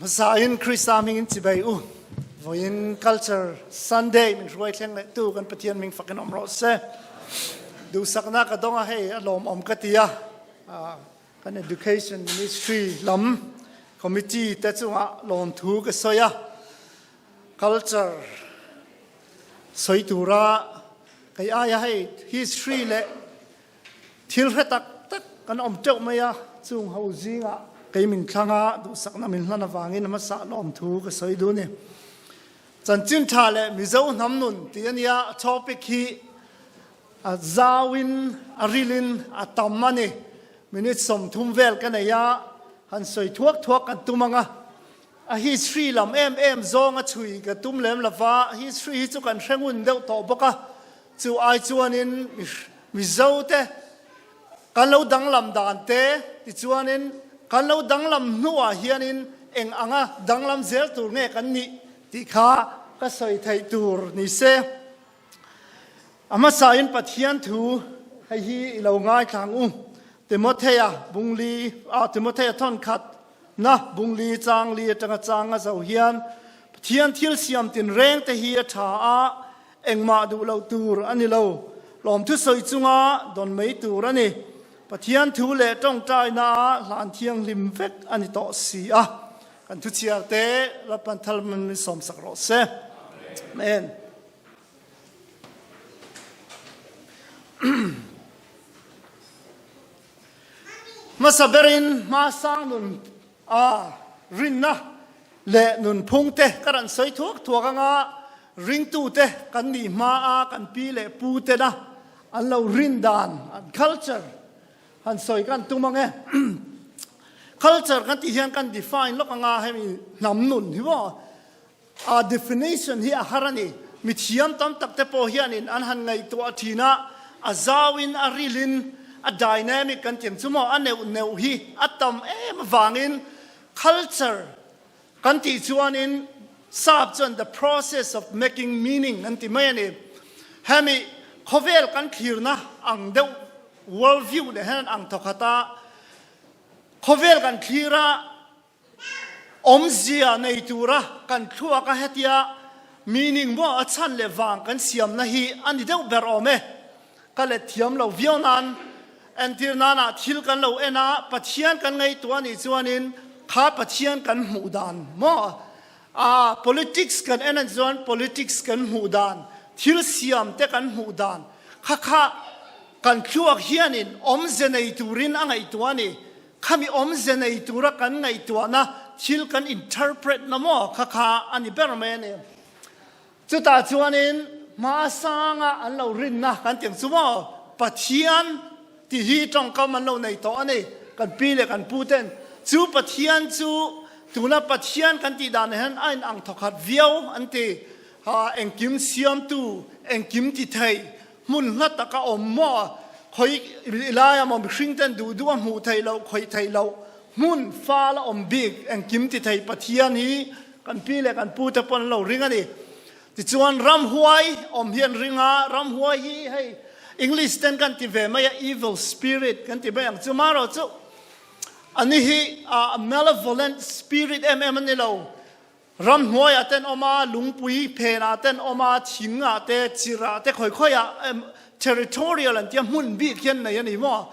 Hmasain Krista hmingin chibai u. Vawiin Culture Sunday min hruai thleng leh tu kan Pathian hming fakin awm rawh se. Duhsakna ka dawng a hei a lawmawm ka ti a. Kan Education Ministry lam committee te chungah lawmthu ka sawi a. Culture sawi tura kei aia hei history leh Thil hre tak tak kan awm teuh mai a, chung ho zingah kei min thlang a, duhsakna min hlan avangin hmasa lawmthu ka sawi duh a ni. Chanchin tha leh Mizo hnam nun tih a nia, topic hi a zauin a rilin a tam a ni. Minute 30 vel ka nei a, han sawi thuak thuak kan tum ang a. A history lam em em zawng a chhui ka tum lem lova, history hi chu kan hre ngun deuh tawh bawk a, Chu ai chuanin Mizote kan lo danglam dan te, tichuanin kan lo danglam hnuah hianin eng anga danglam zel tur nge kan nih tih kha ka sawi theih tur ni se. A hmasain Pathian thu hei hi i lo ngaithla ang u. Timothea bungli, ah Timothea thawnkhat na bungli changli atanga chang a zo hian Pathian thil siam tinreng te hi a tha a, Engmah duh loh tur a ni lo. Lawmthu sawi chunga dawn mai tur a ni. Pathian thu leh tawngtaina hlan thianghlim vek a ni tawh si a. Kan thuchhiar te Lalpan thal min sawmsak rawh se. Amen. Hmasa berin hmasang nun A rinna leh nunphung te ka rawn sawi thuak thuak anga ringtute kan nih hma a kan pi leh pu tena an lo rin dan an culture han sawi kan tum ang e. Culture kan tih hian kan define lawk anga hemi hnam nun hi maw a definition hi a har a ni. Mithiam tam tak te pawh hianin an han ngaihtuah thin a, a zauin a rilin a dynamic kan tih ang chu maw, a neuh neuh hi a tam em avangin culture kan tih chuanin sap chuan the process of making meaning an ti mai a ni. Hemi khawvel kan thlirna ang deuh world view leh hian an ang thawkhat a, khawvel kan thlir a, Awmzia nei tura kan thluak a hetia meaning maw a chhan leh vang kan siamna hi a ni deuh ber awm e. Ka let thiam lo viau nan entir nana thil kan lo en a, Pathian kan ngaihtuah anih chuanin kha Pathian kan hmuh dan maw a politics kan en anih chuan politics kan hmuh dan, thil siam te kan hmuh dan kha kha kan thluak hianin awmze nei turin a ngaihtuah a ni. Khami awmze nei tura kan ngaihtuahna thil kan interpret na maw kha kha a ni ber mai a ni. Chutah chuanin hmasanga an lo rinna kan tih ang chu maw Pathian tih hi tawngkam an lo nei tawh a ni kan pi leh kan pu ten. Chu Pathian chu tuna Pathian kan tih dan hian a inang thawkhat viau an ti. Ha engkim siamtu, engkim ti thei, Hmun hla taka awm maw? Khawi laia maw mihring ten duh duh a hmuh theih loh, khawih theih loh hmun fal a awm bik engkim ti thei Pathian hi kan pi leh kan pu te pawn an lo ring a ni. Tichuan ramhuai awm hi an ring a, ramhuai hi hei English ten kan ti ve mai a, evil spirit kan ti mai ang chu marawh chu ani hi a malevolent spirit em em a ni lo. Ramhnuaiah ten awm a, lungpui phenah ten awm a, thingah te, chirah te, khawi khawiah territorial an tia hmun bik hian nei a ni maw?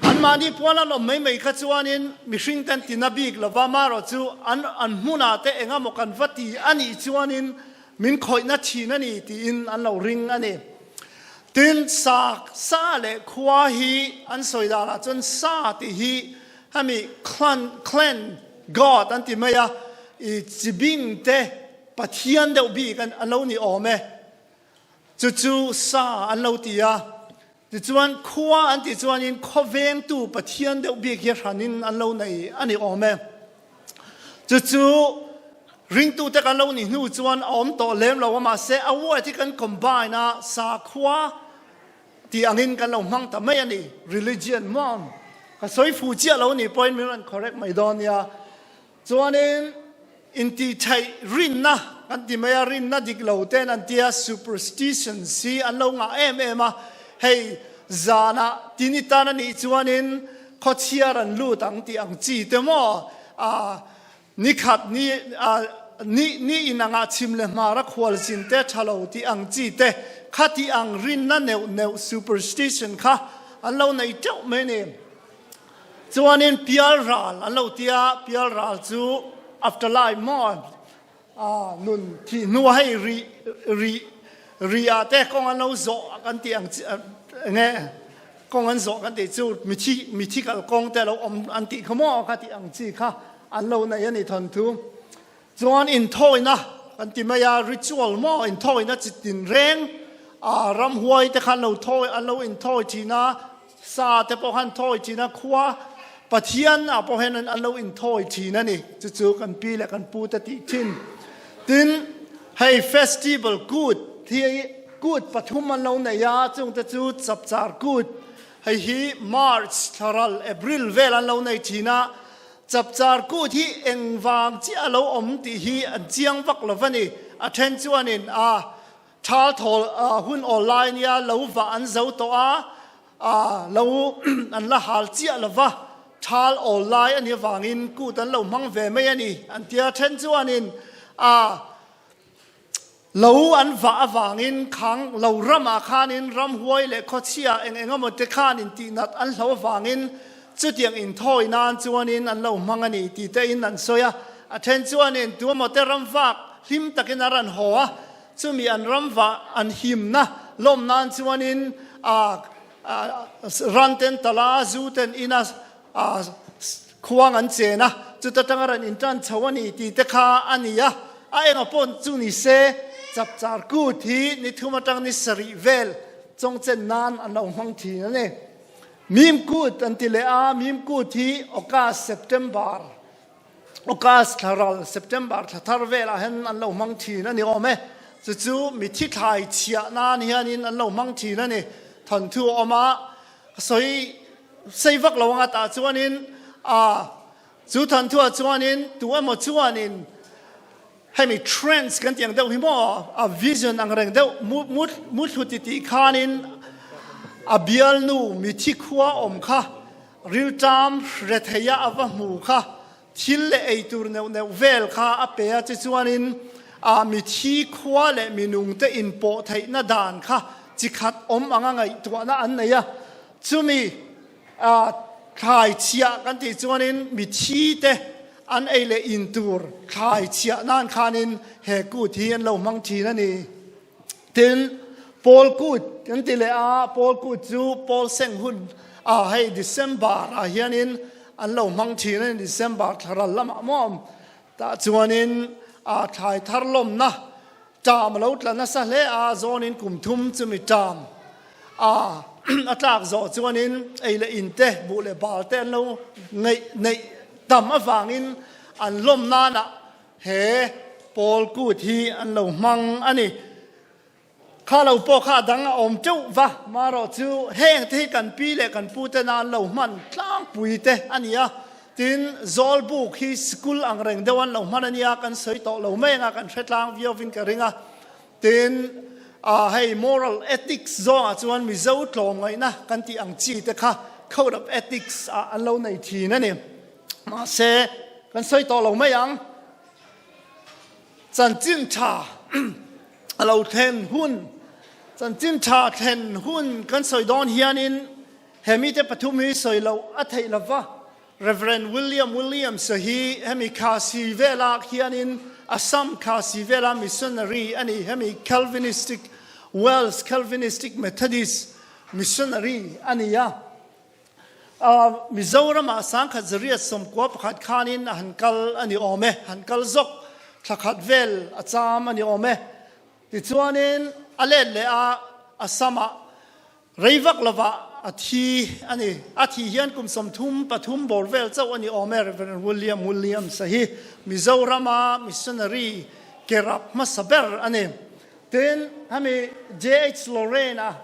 Anmahni puan an awm mai mai kha chuanin mihring ten tina bik lova, marawh chu an an hmunah te eng emaw kan va ti a nih chuanin min khawihna thin a ni tiin an lo ring a ni. Tin, sa sa leh khua hi an sawi danah chuan sa tih hi hemi clan clan God an ti mai a, i chibing te Pathian deuh bik an lo ni awm e. Chu chu sa an lo ti a. Tichuan khua an tih chuanin khawvengtu Pathian deuh bik hi hranin an lo nei a ni awm e. Chu chu ringtute kan lo nih hnu chuan a awm tawh lem lo a, mahse a word hi kan combine a, sakhua Tih angin kan lo hmang ta mai a ni. Religion maw? Ka sawi fu chiah lo nih pawhin min rawn correct mai dawn nia. Chuanin intihtheih rinna kan ti mai a, rinna dik lo ten an tia superstitions hi an lo ngah em em a. Hei zanah tini tan a nih chuanin khawchhiar an lut ang tih ang chi te maw? Ni khat ni ni ni in anga chhim leh hmar a khualzin te tha lo tih ang chi te kha tih ang rinna neuh neuh superstition kha an lo nei teuh mai a ni. Chuanin pial ral an lo tia, pial ral chu afterlife maw nun thih hnua hei ri ri ri ah te kawng an lo zawh kan tih ang chi enge kawng an zawh kan tih chu mithi mithi kal kawng te lo awm an tih kha maw kha tih ang chi kha an lo nei a ni thawnthu. Chuan inthawina kan ti mai a, ritual maw inthawina chi tin reng a ramhuai te khan lo thawi an lo inthawi thin a, sa te pawh khan thawi thin a, khua Pathian ah pawh hian an lo inthawi thin a ni. Chu chu kan pi leh kan pu te tih thin. Tin, hei festival kut hi kut pathum an lo nei a, chung te chu Chapchar kut, hei hi March thlaral April vel an lo nei thin a, Chapchar kut hi engvang chiah a lo awm tih hi an chiang vak lo va ni. A then chuanin a thal thawl hun awl lai nia lo vah an zo tawh a, a lo an la hal chiah lo va, thal awl lai a nih avangin kut an lo hmang ve mai a ni an ti a. A then chuanin a Lo an vah avangin khang lo ramah khanin ramhuai leh khawchhia eng eng emaw te khan intihnat an hlo avangin chutiang inthawi nan chuanin an lo hmang a ni tih te in an sawi a. A then chuanin tu emaw te ramvak hlim takin a rawn haw a, chumi an ramvah an himna lawm nan chuanin ran ten tala zu ten ina Khuang an chen a, chuta tanga rawn intan chho a ni tih te kha a ni a, a engah pawh chu ni se, Chapchar kut hi ni thum atang ni sarih vel chawngchen nan an lo hmang thin a ni. Mim kut an ti leh a, Mim kut hi August, September, August thla ral, September thla thar velah hian an lo hmang thin a ni awm e. Chu chu mithi thlai chhiah nan hianin an lo hmang thin a ni. Thawnthu a awm a, sawi Sei vak lo anga tah chuanin a chu thanthuah chuanin tu emaw chuanin hemi trends kan tih ang deuh hi maw a vision ang reng deuh mu mu mu thlu ti tih khanin a bialnu mithi khua awm kha rilṭam retheia a va hmu kha thil leh ei tur neuh neuh vel kha a pe a tichuanin a mithi khua leh minungte inpawh theihna dan kha chi khat awm anga ngaihtuahna an nei a. Chumi thlai chhiah kan tih chuanin mithi te an ei leh in tur thlai chhiah nan khanin he kut hi an lo hmang thin a ni. Tin, Pawl kut kan ti leh a, Pawl kut chu Pawl seng hun ah hei December ah hianin an lo hmang thin a ni, December thlaral lamah maw tah chuanin thlai thar lawmna Ṭam a lo tla nasa hle a, zawnin kum thum chumi ṭam a a tlak zawh chuanin ei leh in te, buh leh bal te an lo ngeih neih tam avangin an lawm nanah he pawl kut hi an lo hmang a ni. Kha lo pawh kha a dang a awm teuh va, marawh chu heng te hi kan pi leh kan pu tena an lo hman tlangpui te a ni a. Tin, Zawlbuk hi sikul ang reng deuh an lo hman a nia, kan sawi tawh lo mai anga kan hre tlang viauvin ka ring a. Tin, hei moral ethics zawngah chuan Mizo tlawmngaihna kan tih ang chi te kha code of ethics ah an lo nei thin a ni. Mahse, kan sawi tawh lo mai ang. Chanchin tha a lo thlen hun, chanchin tha thlen hun kan sawi dawn hianin He mite pathum hi sawi loh a theih lo va, Rev. William Williams-a hi hemi Khasi velah khianin Assam Khasi vela missionary a ni, hemi Calvinistic, Welsh Calvinistic Methodist missionary a ni a. Mizoramah 1991 khanin a han kal a ni awm e, han kal zawk thla khat vel a cham a ni awm e. Tichuanin a let leh a, Assam-ah Rei vak lovah a thi a ni. A thih hian kum 33 bawr vel chauh a ni awm e. Rev. William Williams-a hi Mizorama missionary ke rap hmasa ber a ni. Tin, hemi JH Lorraine-a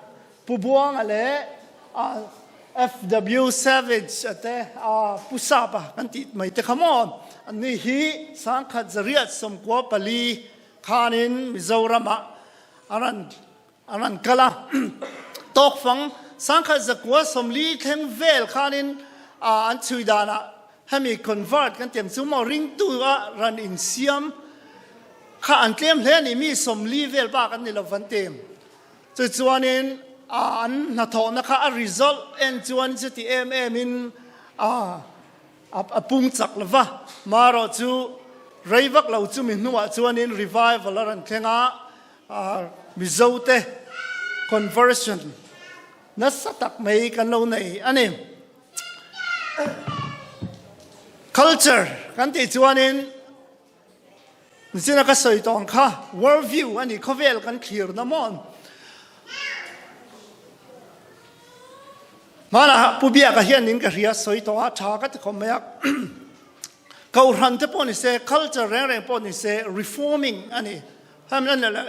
Pu Buanga leh FW Savage-a te Pu Sapa kan tih mai te kha maw? Anni hi 1994 khanin Mizoramah a rawn An rawn kal a, tawkfang 1940 thleng vel khanin an chhui danah Hemi convert kan tiang chu maw ringtu a ran insiam kha an tlem hle a ni, mi 40 vel bak an ni lo van ti. Chu chuanin an hnathawhna kha a result en chuan chuti em em in a a pung chak lo va. Marawh chu rei vak lo chumi hnuah chuanin revival a rawn thleng a, Mizo te conversion nasa tak mai kan lo nei a ni. Culture kan tih chuanin nichina ka sawi tawh ang kha world view a ni khawvel kan thlirna maw hmanah Pu Biaka hian in ka hria sawi tawh a tha ka ti khawp mai a Kohhran te pawh ni se culture reng reng pawh ni se reforming a ni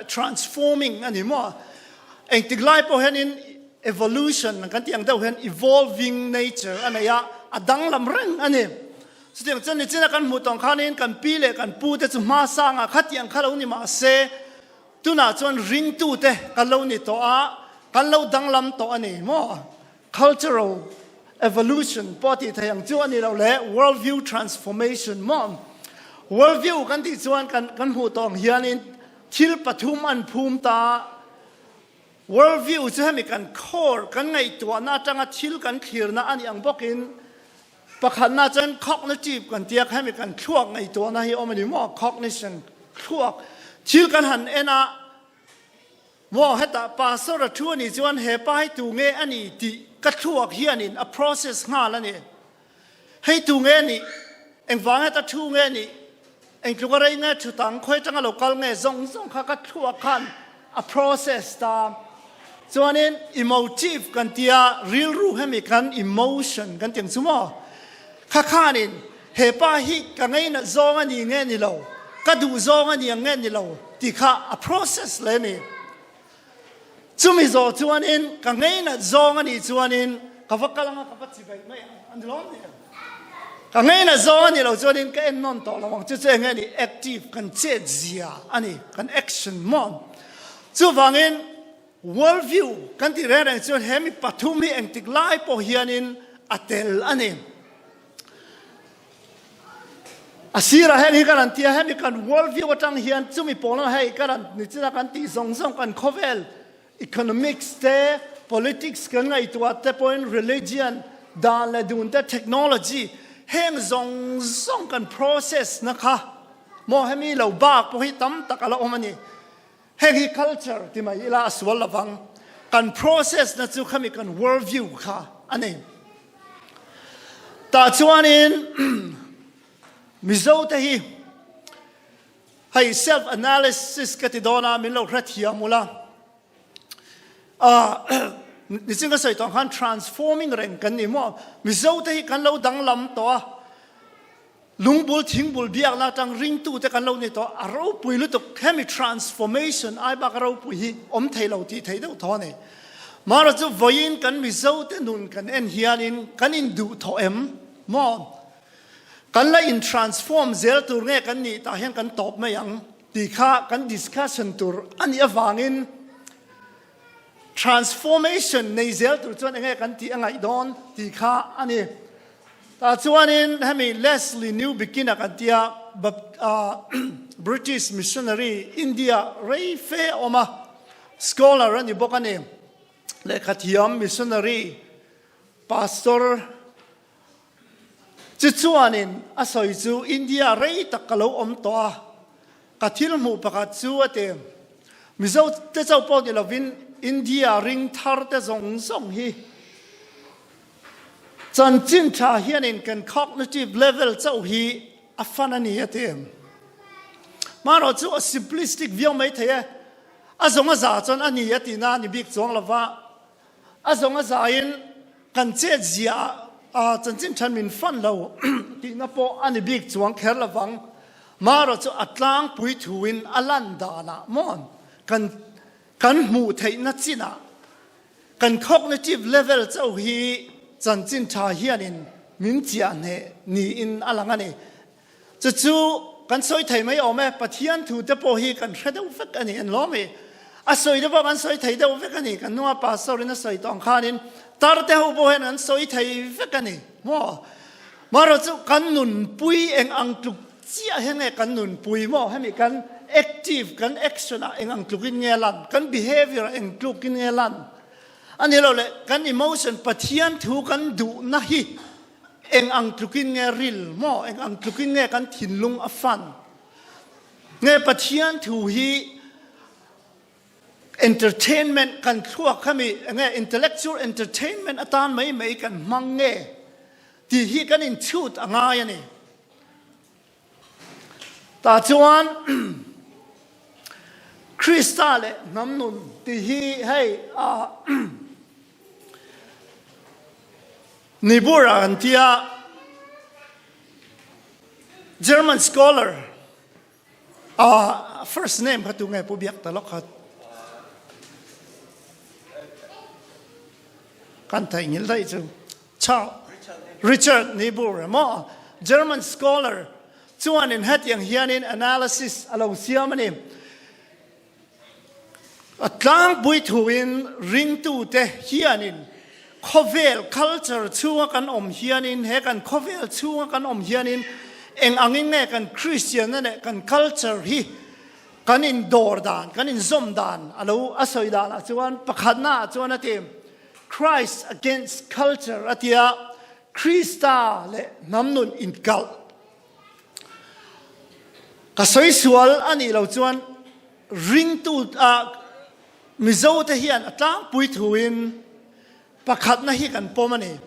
Transforming a ni maw? Engtik lai pawh hianin evolution kan tih ang deuh hian evolving nature a nei a, a danglam reng a ni. Chutiang chuan nichina kan hmuh tawng khanin kan pi leh kan pu te chu hma sangah khati ang kha lo ni mahse tunah chuan ringtute kan lo ni tawh a, kan lo danglam tawh a ni maw? Cultural evolution pawh tih thei ang chu a ni lo le, world view transformation maw? World view kan tih chuan kan kan hmuh tawh ang hianin thil pathum an phum ta. World view chu hemi kan core kan ngaihtuahna atanga thil kan thlirna a nih ang bawkin pakhatna chuan cognitive kan tia hemi kan thluak ngaihtuahna hi awm a ni maw? Cognition thluak thil kan han en a Maw hetah pastor a thu a nih chuan he pa hi tu nge a ni tih ka thluak hianin a process nghal a ni. Hei tu nge a nih? Engvang heta thu nge a nih? Eng tluka rei nge thu tang khawi atanga lo kal nge zawng zawng kha ka thluak khan a process ta. Chuanin emotive kan tia rilru hemi kan emotion kan ti ang chu maw? Kha khanin he pa hi ka ngainat zawng a ni nge ni lo, ka duh zawng a ni ang nge ni lo tih kha a process leh a ni. Chumi zawh chuanin ka ngainat zawng a nih chuanin ka va kal anga ka va chi vaih mai ang a ni lawm ni. Ka ngainat zawng a nih loh chuanin ka en nawn tawh lo ang chu chu eng nge ni active kan chet zia a ni, kan action maw. Chuvangin World view kan tih reng reng chuan he mi pathum hi engtik lai pawh hianin a tel a ni. A sirah heng hi kan han ti a, hemi kan world view atang hian chumi pawl lamah hei kan han nichina kan tih zawng zawng kan khawvel economics te, politics kan ngaihtuah te pawhin religion, dan leh dun te, technology heng zawng zawng kan process na kha maw hemi lo bak pawh hi tam tak a la awm a ni. Heng hi culture ti mai ila a sual lovang. Kan process na chu khami kan world view kha a ni. Tah chuanin Mizo te hi hei self analysis ka ti dawn a min lo hrethiam ula. Nichin ka sawi tawh ang khan transforming reng kan ni maw. Mizo te hi kan lo danglam tawh a. Lungbul thingbul biakna atang ringtute kan lo ni tawh, a ropui lutuk, hemi transformation ai bak a ropui hi awm thei lo tih theih deuh thaw a ni. Mara chu vawiin kan Mizote nun kan en hianin kan induh thawh em maw? Kan la in transform zel tur nge kan nih tah hian kan tawp mai ang tih kha kan discussion tur a nih avangin Transformation nei zel tur chuan enge kan tih a ngaih dawn tih kha a ni. Tah chuanin hemi Leslie Newbigin-a kan tia British missionary India rei fe a awm a, scholar a ni bawk a ni. Lehkhathiam missionary, pastor Chi chuanin a sawi chu India rei tak ka lo awm tawh a, ka thil hmuh pakhat chu a ti. Mizo te chauh pawh ni lovin India ring thar te zawng zawng hi chanchin tha hianin kan cognitive level chauh hi a fan a ni a ti. Marawh chu a simplistic viau mai thei e, a zawng a za chuan a ni a tihna a ni bik chuang lova, A zawng a zaiin kan chet ziah a chanchin than min fan lo tihna pawh a ni bik chuang kher lovang. Marawh chu a tlangpui thuin a lan danah maw kan kan hmuh theihna chinah kan cognitive level chauh hi chanchin tha hianin min chiah hneh niin a lang a ni. Chu chu kan sawi thei mai awm e, Pathian thu te pawh hi kan hre deuh vek a ni, an lawm i. A sawi te pawh kan sawi thei deuh vek a ni, kan hnunga pastor in a sawi tawh ang khanin tar te ho pawh hian an sawi thei vek a ni maw? Marawh chu kan nunpui eng ang tluk chiah hi nge kan nunpui maw? Hemi kan active, kan action ah eng ang tlukin nge lan? Kan behavior ah eng tlukin nge lan? A ni lo le, kan emotion, Pathian thu kan duhna hi eng ang tlukin nge ril maw? Eng ang tlukin nge kan thinlung a fan? Nge Pathian thu hi Entertainment kan thluak kha mi enge intellectual entertainment atan mai mai kan hmang nge tih hi kan inchhut a ngai a ni. Tah chuan Krista leh hnam nun tih hi hei a Niebuhr ah kan tia German scholar Ah, first name kha tu nge pu biak ta lok kha. Kan thai ngil dai chu. Chao. Richard Niebuhr mo German scholar chuan in hetiang hianin analysis alo siam ani. A tlangpui thuin ringtute hianin khawvel culture chhunga kan awm hianin, he kan khawvel chhunga kan awm hianin eng angin nge kan Kristianna leh kan culture hi kan indawr dan, kan inzawm dan a lo a sawi danah chuan pakhatnaah chuan a ti, Christ against culture a ti a, Krista leh hnam nun inkalh. Ka sawi sual a nih loh chuan ringtu ah Mizo te hian a tlangpui thuin pakhatna hi kan pawm a ni.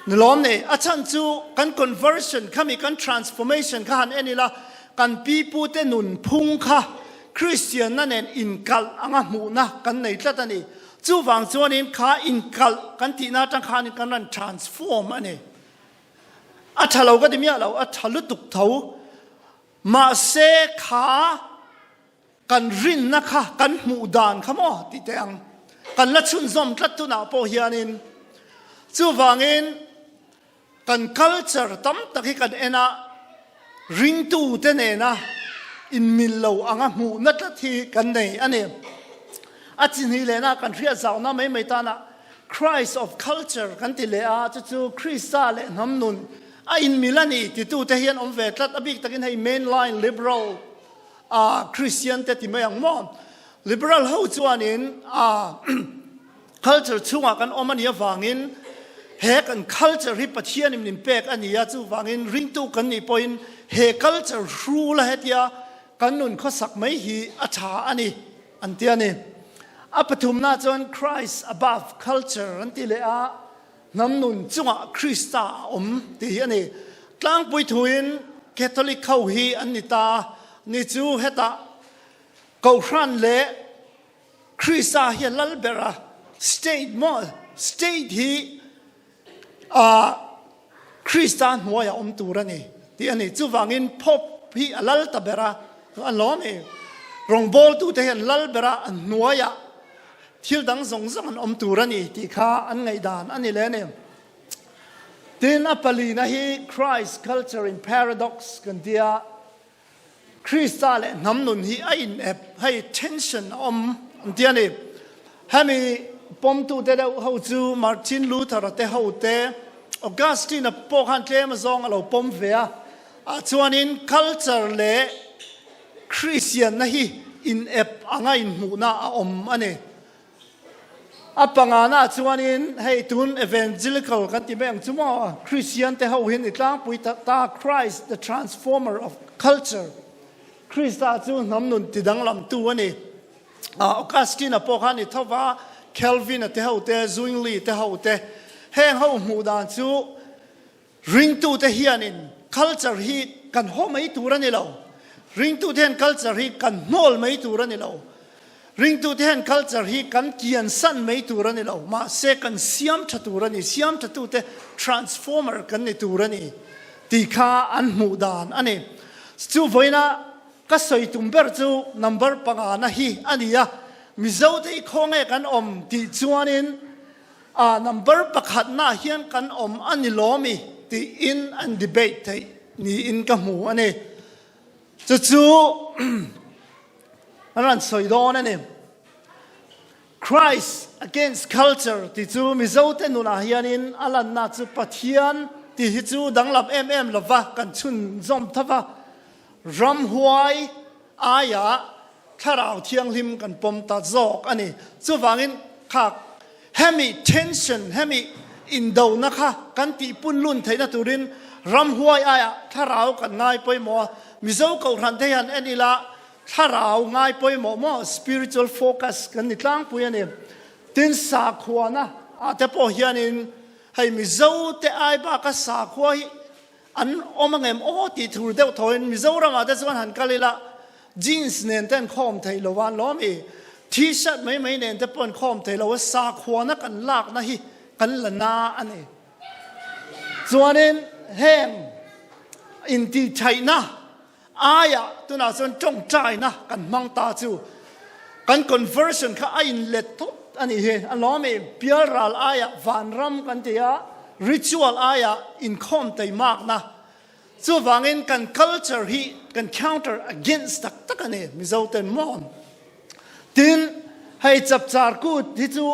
Ni lawm ni? A chhan chu kan conversion khami kan transformation kha han en ila kan pipu te nunphung kha Kristianna nen inkalh anga hmuhna kan nei tlat a ni. Chuvang chuanin kha inkalh kan tihna atang khanin kan rawn transform a ni. A tha lo ka ti miah lo, a tha lutuk tho. Mahse kha kan rinna kha kan hmuh dan kha maw ti teh ang. Kan la chhunzawm tlat tunah pawh hianin chuvangin kan culture tam tak hi kan en a, ringtute nena inmil lo anga hmuhna tlat hi kan nei a ni. A chi hnih lehna kan hriat zauhna mai mai tana Christ of culture kan ti leh a, chu chu Krista leh hnam nun a inmil a ni titute hi an awm ve tlat. A bik takin hei mainline liberal a Christian te ti mai ang maw? Liberal ho chuanin a culture chhungah kan awm a nih avangin he kan culture hi Pathianin min pek a ni a, chuvangin ringtu kan nih pawhin he culture hrula hetia kan nun khawsak mai hi a tha a ni. An ti a ni. A pathumna chuan Christ above culture an ti leh a, hnam nun chungah Krista a awm tih hi a ni. Tlangpui thuin Catholic ho hi an ni ta ni chu hetah Kohhran leh Krista hi a lal ber a, state maw state hi a Krista hnuaia awm tur a ni tih a ni. Chuvangin Pope hi a lal ta ber a, an lawm e. Rawngbawltute hi an lal ber a, an hnuaiah thil dang zawng zawng an awm tur a ni tih kha an ngaihdan a ni leh a ni. Tin, a palina hi Christ Culture in Paradox kan ti a, Krista leh hnam nun hi a in ep, hei tension a awm an ti a ni. Hemi pawmtute deuh ho chu Martin Luther-a te ho te, Augustine-a pawh khan tlem azawng a lo pawm ve a, ah chuanin culture leh Kristianna hi in ep anga inhmuhna a awm a ni. A pangana chuanin hei tun evangelical kan ti mai ang chu maw, Christian te ho hian i tlangpui ta ta Christ the transformer of culture, Krista chu hnam nun ti danglamtu a ni. Augustine-a pawh khan i tho va, Calvin-a te ho te, Zwingli te ho te, heng ho hmuh dan chu Ringtute hianin culture hi kan haw mai tur a ni lo. Ringtute hian culture hi kan hnawl mai tur a ni lo. Ringtute hian culture hi kan kiansan mai tur a ni lo. Mahse kan siam tha tur a ni, siam thatute transformer kan ni tur a ni tih kha an hmuh dan a ni. Chu vawiina ka sawi tum ber chu number pangana hi a ni a, Mizote hi khawnge kan awm tih chuanin A number pakhatnaah hian kan awm a ni lawmi tiin an debate theih niin ka hmu a ni. Chu chu an rawn sawi dawn a ni. Christ against culture tih chu Mizote nunah hianin a lanna chu Pathian. tih hi chu danglam em em lova kan chhunzawm tho va, ramhuai aiah thlarau thianghlim kan pawm ta zawk a ni. Chuvangin kha hemi tension, hemi indona kha kan tihpun lun theihna turin ramhuai aiah thlarau kan ngai pawimawh a. Mizo Kohhran te hian en ila thlarau ngai pawimawh maw, spiritual focus kan ni tlangpui a ni. Tin sakhuana ah te pawh hianin hei Mizo te ai baka sakhua hi an awm angem aw tih thur deuh thawiin Mizoram ah te chuan han kal ila jeans nen te an khawm theih lo a lawm i t-shirt mai mai nen te pawh an khawm theih lo a sakhuana kan lakna hi kan la na a ni. Chuanin heng intihtheihna Aiah tunah chuan tawngtaina kan hmang ta chu kan conversion kha a inlet thawt a nih hi. A lawm i, pialral aiah vanram kan ti a, ritual aiah inkhawm teimakna. Chuvangin kan culture hi kan counter against tak tak a ni Mizo ten maw. Tin, hei chapchar kut hi chu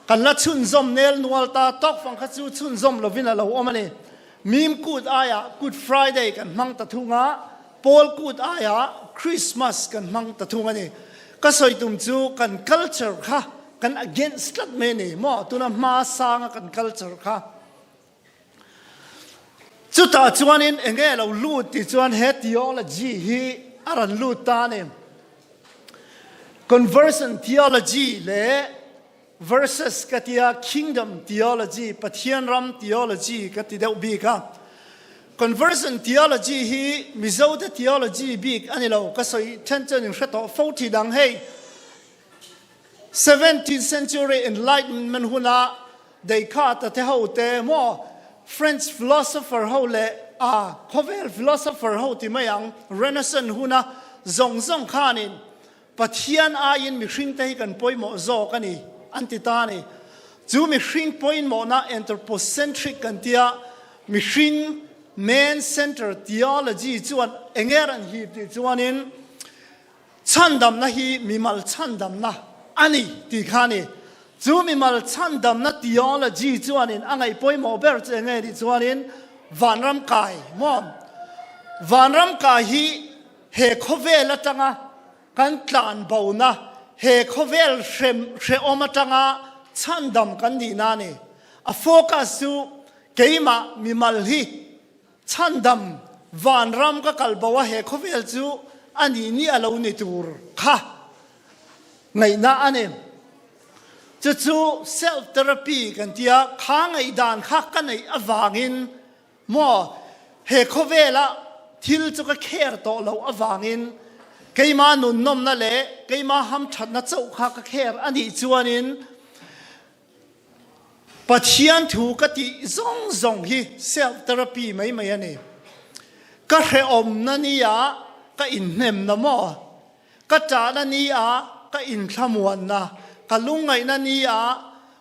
kan la chhunzawm nel nual ta tawk fang kha chu chhunzawm lovin a lo awm a ni. Mim kut aiah Good Friday kan hmang ta thung a, Pawl kut aiah Christmas kan hmang ta thung a ni. Ka sawi tum chu kan culture kha kan against tlat mai a ni maw, tuna hma sanga kan culture kha. Chutah chuanin eng nge lo lut tih chuan he theology hi a rawn lut ta a ni. Conversion theology leh Versus ka tia Kingdom theology, Pathian ram theology ka ti deuh bik a. Conversion theology hi Mizo te theology bik a ni lo, ka sawi then chuan in hre tawh fo thi dang hei. Seventeenth century Enlightenment huna Descartes te ho te maw French philosopher ho leh a khawvel philosopher ho ti mai ang Renaissance huna zawng zawng khanin Pathian aiin mihringte hi kan pawimawh zawk a ni, an ti ta a ni. Chu mihring pawimawhna anthropocentric kan tia, mihring, man-centered, theology chuan eng nge rawn hip tih chuanin chhandamna hi mimal chhandamna a ni tih kha a ni. Chu mimal chhandamna theology chuanin a ngaih pawimawh ber chu eng nge tih chuanin vanram kai maw? Vanram kai hi He khawvel atanga kan tlanbona, he khawvel hrehawm atanga chhandam kan nihna a ni. A focus chu keimah mimal hi chhandam vanram ka kalbo a he khawvel chu a nih ni a lo ni tur kha ngaihna a ni. Chu chu self therapy kan tia, kha ngaihdan kha ka neih avangin Maw, he khawvela thil chu ka kher tawh loh avangin keima nunnawmna leh keima hamthatna chauh kha ka kher a nih chuanin Pathian thu ka tih zawng zawng hi self therapy mai mai a ni. Ka hrehawmna nia ka inhnemna maw? Ka ṭahna ni a ka inthlamuanna, ka lungngaihna ni a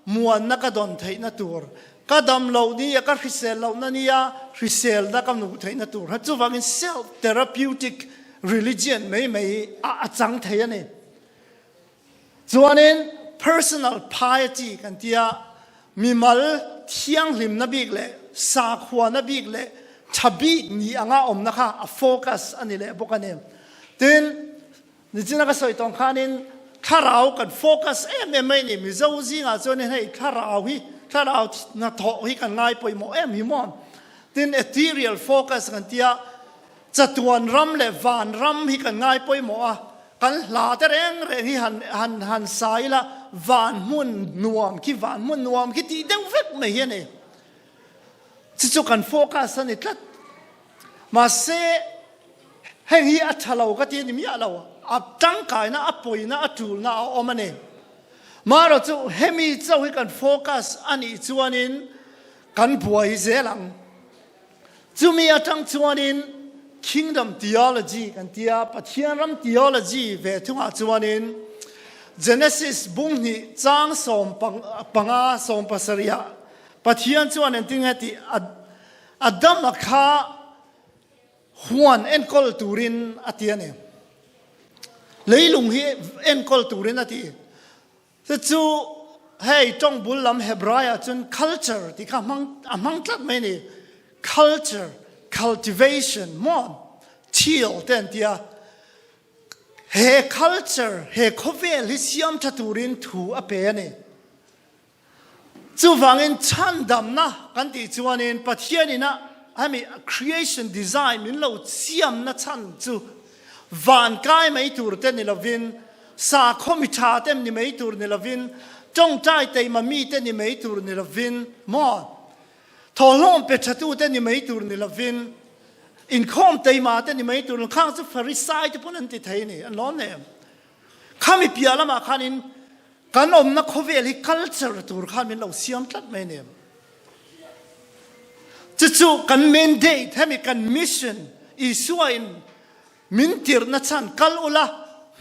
muanna ka dawn theihna tur, ka dam loh ni a ka hrisel lohna ni a hriselna ka hmuh theihna tur kha chuvangin self therapeutic religion mai mai a a chang thei a ni. Chuanin personal piety kan tia mimal thianghlimna bik leh sakhuana bik leh tha bik ni anga awmna kha a focus a ni leh bawk a ni. Tin, nichina ka sawi tawng khanin thlarau kan focus em em mai a ni. Mizo zingah chuanin hei thlarau hi, thlarau hnathawh hi kan ngai pawimawh em hi maw? Tin, ethereal focus kan tia, chatuan ram leh van ram hi kan ngai pawimawh a, kan hla te reng reng hi han han han sa ila van hmun nuam khi, van hmun nuam khi tih deuh vek mai hi a ni. Chu chu kan focus a ni tlat. Mahse, heng hi a tha lo ka ti a ni miah lo. A tangkaina, a pawina, a tulna a awm a ni. Marawh chu hemi chauh hi kan focus a nih chuanin kan buai zel ang. Chumi atang chuanin Kingdom Theology kan ti a, Pathian ram theology ve thungah chuanin Genesis bung hnih chang 15 17 ah Pathian chuan engtin nge tih a Adama kha huan enkawl turin a ti a ni. Leilung hi enkawl turin a ti. Chu chu hei tawng bul lam Hebraiah chuan culture tih kha a hmang tlat mai a ni. culture, cultivation maw thial te an tia. He culture, he khawvel hi siam tha turin thu a pe a ni. Chuvangin chhandamna kan tih chuanin Pathian ina hemi creation design min lo siamna chhan chu van kai mai tur te ni lovin, sakhaw mi tha te ni mai tur ni lovin, tawngtai teima mi te ni mai tur ni lovin maw thawhlawm pe tha tu te ni mai tur ni lovin, inkhawm teima te ni mai tur khang chu Pharisai te pawn an ti thei a ni, an lawm em? Khami piah lamah khanin Kan awmna khawvel hi culture tur khan min lo siam tlat mai nia. Chu chu kan mandate, hemi kan mission, Isua in min tirhna chhan kal ula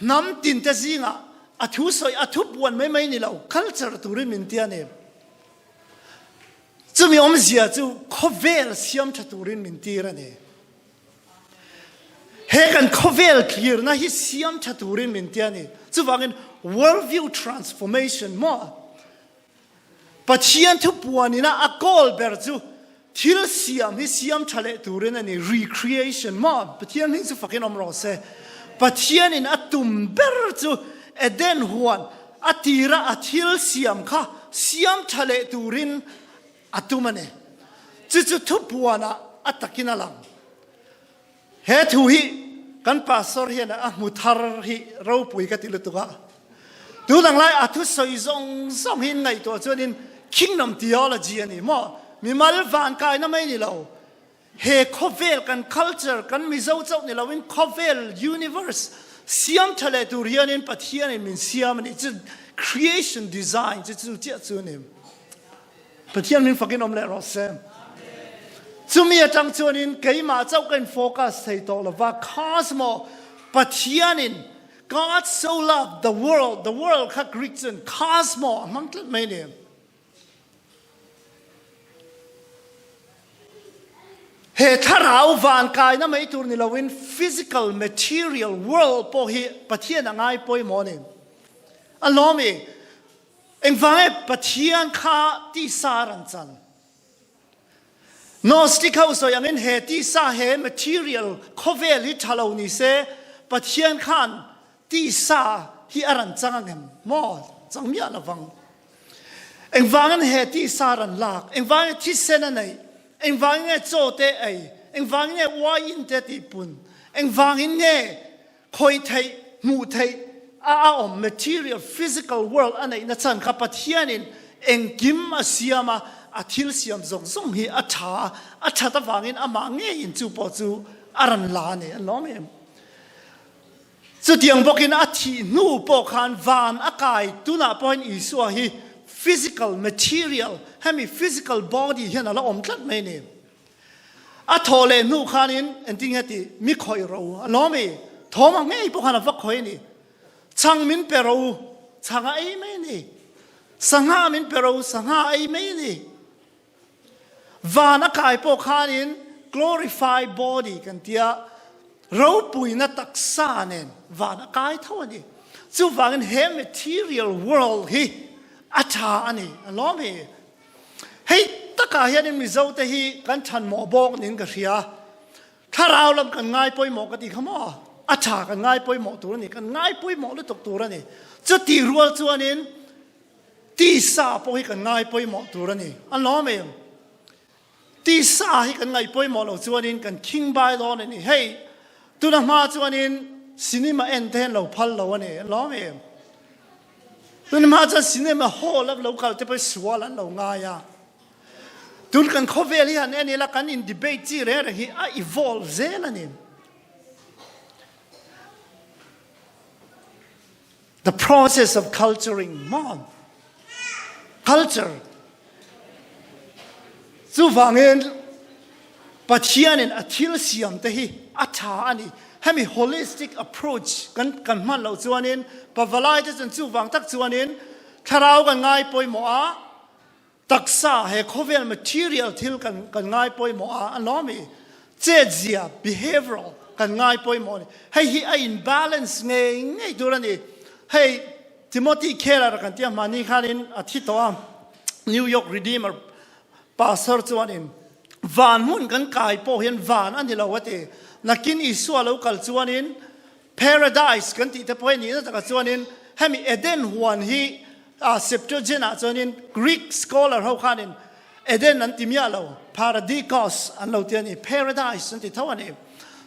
hnam tin te zingah a thu sawi a thu puan mai mai ni lo, culture turin min ti a ni. Chumi awmzia chu khawvel siam tha turin min tir a ni. He kan khawvel thlirna hi siam tha turin min ti a ni. Chuvangin world view transformation maw Pathian thupuanina a kawl ber chu thil siam hi siam tha leh turin a ni. Recreation maw Pathian hming chu fakin awm rawh se. Pathianin a tum ber chu Eden huan a tira a thil siam kha siam tha leh turin a tum a ni. Chu chu thupuanah a takin a lang. He thu hi kan pastor hian a hmu thar hi ropui ka ti lutuk a. Tunang lai a thusawi zawng zawng hi ngaihtuah chuanin kingdom theology a ni maw? Mimal van kaina mai ni lo. He khawvel kan culture kan Mizo chauh ni loin khawvel universe siam tha leh tur hianin Pathianin min siam a ni. Chu creation design chu chu chiah chu a ni. Pathian min fakin awm leh rawh se. Chumi atang chuanin keimah chauh ka in focus thei tawh lova khas maw Pathianin God so loved the world, the world kha Greek chuan khas maw a hmang tlat mai ni. He thlarau van kaina mai tur ni loin physical material world pawh hi Pathian a ngai pawimawh ni. A lawm i Engvang e Pathian kha tisa ran chan. Gnostic ho sawi angin he tisa he material khawvel hi tha lo ni se Pathian khan tisa hi a ran chang angem maw chang miah lovang. Engvangin he tisa ran lak, engvangin thisen a neih, engvangin nge chaw te ei, engvangin nge uaiin te tihpun, engvangin nge Khawih theih, hmuh theih a a awm material, physical world a neihna chhan kha Pathianin engkim a siam a, a thil siam zawng zawng hi a tha a, a that avangin amah ngeiin chu pawh chu a rawn la a ni, an lawm em. Chutiang bawkin a thih hnu pawh khan van a kai, tunah pawhin Isua hi physical, material, hemi physical body hian a la awm tlat mai a ni. A thawh leh hnu khanin engtin nge tih mi khawih rawh u a lawm i, thawm ang ngei pawh khan a va khawih a ni. Chhang min pe rawh u, chhang a ei mai a ni. Sangha min pe rawh u, sangha a ei mai a ni. Van a kai pawh khanin glorify body kan tia ropuina taksa nen van a kai tho a ni. Chuvangin he material world hi a tha a ni a lawm i. Hei takah hianin Mizote hi kan chhan mawh bawk niin ka hria. Thlarau lam kan ngai pawimawh ka tih kha maw? A tha kan ngai pawimawh tur a ni, kan ngai pawimawh lutuk tur a ni. Chutih rual chuanin tisa pawh hi kan ngai pawimawh tur a ni. An lawm em? Tisa hi kan ngaih pawimawh loh chuanin kan khing bai dawn a ni. Hei, tuna hma chuanin cinema en te hian lo phal lo a ni. An lawm em? Tuna hma chuan cinema hall a lo kal te pawh sual an lo ngai a. Tun kan khawvel hi han en ila kan in debate chi reng reng hi a evolve zel a ni. The process of culturing maw? Culture. Chuvangin Pathianin a thil siam te hi a tha a ni. Hemi holistic approach kan kan hman loh chuanin pavalai te chuan chuvang tak chuanin thlarau kan ngai pawimawh a, Taksa he khawvel material thil kan kan ngai pawimawh a, an lawm i. Chetzia, behavioral, kan ngai pawimawh a ni. Hei hi a in balance ngei ngei tur a ni. Hei Timothy Keller kan tia hmani khanin a thi tawh a, New York Redeemer pastor chuanin. Van hmun kan kai pawh hian van a ni lo a ti. Nakin Isua lo kal chuanin Paradise kan tih te pawh hi nihna takah chuanin hemi Eden huan hi Septuagint ah chuanin Greek scholar ho khanin Eden an ti miah lo, Paradikos an lo ti a ni, Paradise an ti tho a ni.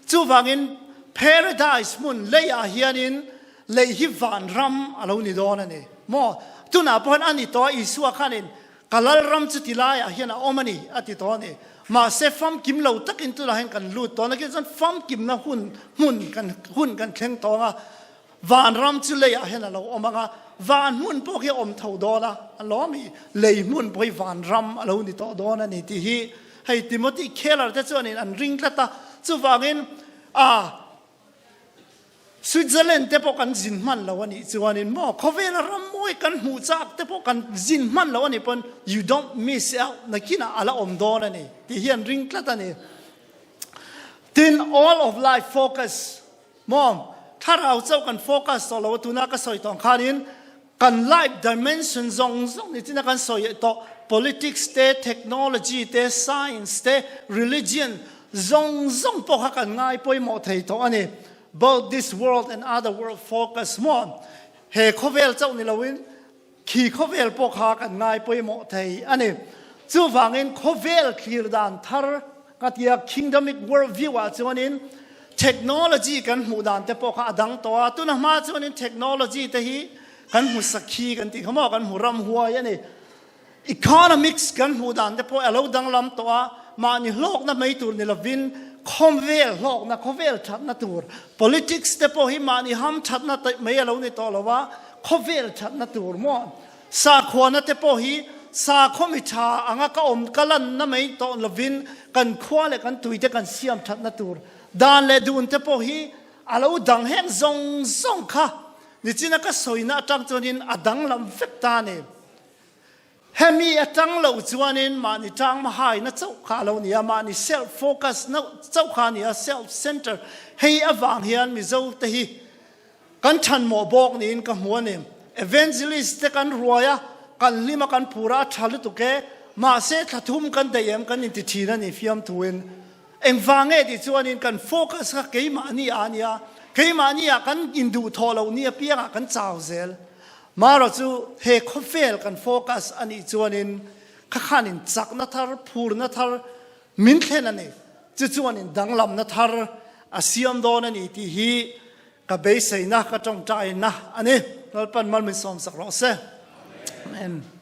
Chuvangin Paradise hmun leiah hianin lei hi vanram a lo ni dawn a ni maw? Tunah pawh hian a ni tawh a, Isua khanin Ka lalram chu ti laiah hian a awm a ni, a ti tawh a ni. Mahse, famkim lo takin tunah hian kan lut tawh a, nakin chuan famkimna hun hmun kan hun kan thleng tawh ang a, vanram chu leiah hian a lo awm ang a, van hmun pawh khi a awm tho dawn a, a lawm i, lei hmun pawh hi vanram a lo ni tawh dawn a ni tih hi hei Timothy Keller te chuanin an ring tlat a, chuvangin a Switzerland te pawh kan zin hman lo a nih chuanin maw khawvela ram mawi kan hmuh chak te pawh kan zin hman lo a nih pawn you don't miss out nakinah a la awm dawn a ni tih hi an ring tlat a ni. Tin, all of life focus maw thlarau chauh kan focus tawh lo a tuna ka sawi tawh ang khanin Kan life dimension zawng zawng ni china kan sawi tawh politics te, technology te, science te, religion zawng zawng pawh kha kan ngai pawimawh thei tawh a ni. Both this world and other world focus maw? He khawvel chauh ni loin khi khawvel pawh kha kan ngai pawimawh thei a ni. Chuvangin khawvel thlir dan thar Ka tia kingdomic world view ah chuanin technology kan hmuh dan te pawh kha a dang tawh a, tuna hma chuanin technology te hi kan hmu sakhi kan tih kha maw, kan hmu ramhuai a ni. Economics kan hmuh dan te pawh a lo danglam tawh a, mahni hlawkna mai tur ni lovin khawvel hlawkna, khawvel thatna tur, politics te pawh hi mahni ham thatna mai a lo ni tawh lo a, khawvel thatna tur maw. Sakhuana te pawh hi sakhaw mi tha anga ka awm ka lanna mai tawh lovin kan khua leh kan tui te kan siam thatna tur dan leh dun te pawh hi a lo dang heng zawng zawng kha nichina ka sawina atang chuanin a danglam vek ta a ni. Hemi atang lo chuanin mahni tang mahaina chauh kha a lo ni a, mahni self focus na chauh kha a ni a, self center hei avang hian Mizo te hi Kan thanmawh bawk niin ka hmu a ni. Evangelist te kan ruai a, kan hlim a, kan phur a, a tha lutuk e. Mahse thla thum kan daih em kan inti thin a ni fiamthuin. Engvang nge tih chuanin kan focus kha keimahni ah a nia, keimahni ah kan induhthawh loh ni apiangah kan chau zel. Marawh chu he khawvel kan focus a nih chuanin kha khanin chakna thar, phurna thar min thlen a ni. Chu chuanin danglamna thar a siam dawn a ni tih hi Ka beiseina, ka tawngtaina a ni. Lalpan mal min sawmsak rawh se. Amen.